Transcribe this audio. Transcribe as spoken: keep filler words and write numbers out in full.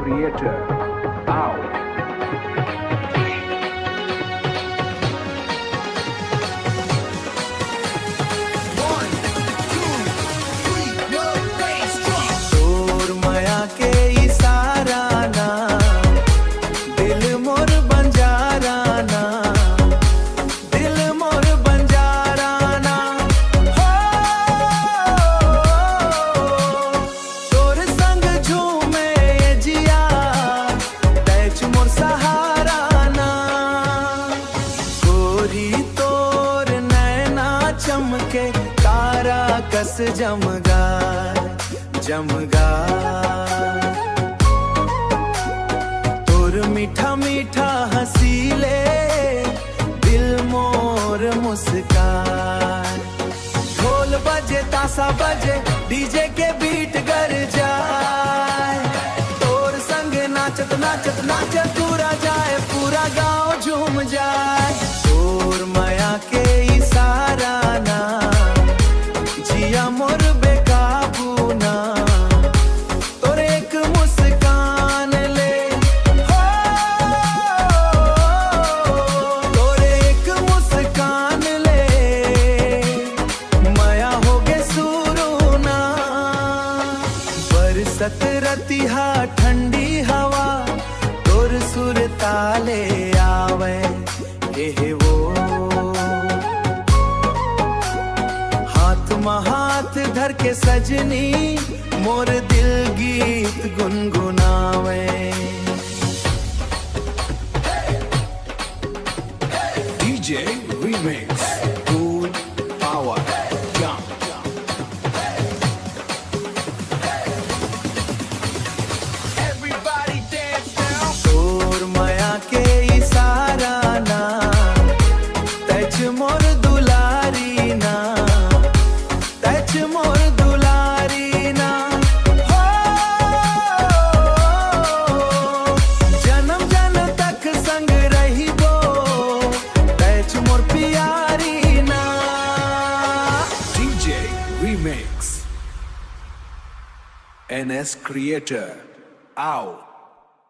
Creator, आओ। तोर मया के इशारा ना, दिल मोर बंजारा ना, दिल मोर बंजारा ना। हो, तोर संग झूमे जिया, तैच मोर सहारा ना। गोरी तोर नैना चमके, तारा कस जमगा, जमगा। तोर मीठा मीठा हंसी ले, दिल मोर मुस्कान। ढोल बजे, तासा बजे, डीजे के बीट गर जाए। तोर संग नाचत नाचत नाचत पूरा जाए, पूरा गांव झूम जाए। तोर मया के इशारा ना, जिया मोर बेकाबू ना। तोर एक मुस्कान ले, हो, तोर एक मुस्कान ले, मया होगे सुरू ना। बरसत रतिहा ठंडी हवा, तोर सुर ताले आवे, ए हे वो। हाथ म हाथ धर के सजनी, मोर दिल गीत गुनगुनावे। DJ Remix, Cool Power, Jump। तोर मया के इशारा ना, तैच मोर दुलारी ना, तैच मोर दुलारी ना। हो, जन्म जन्म तक संग रहिबो, तैच मोर प्यारी ना। DJ Remix, NS Creator, आओ।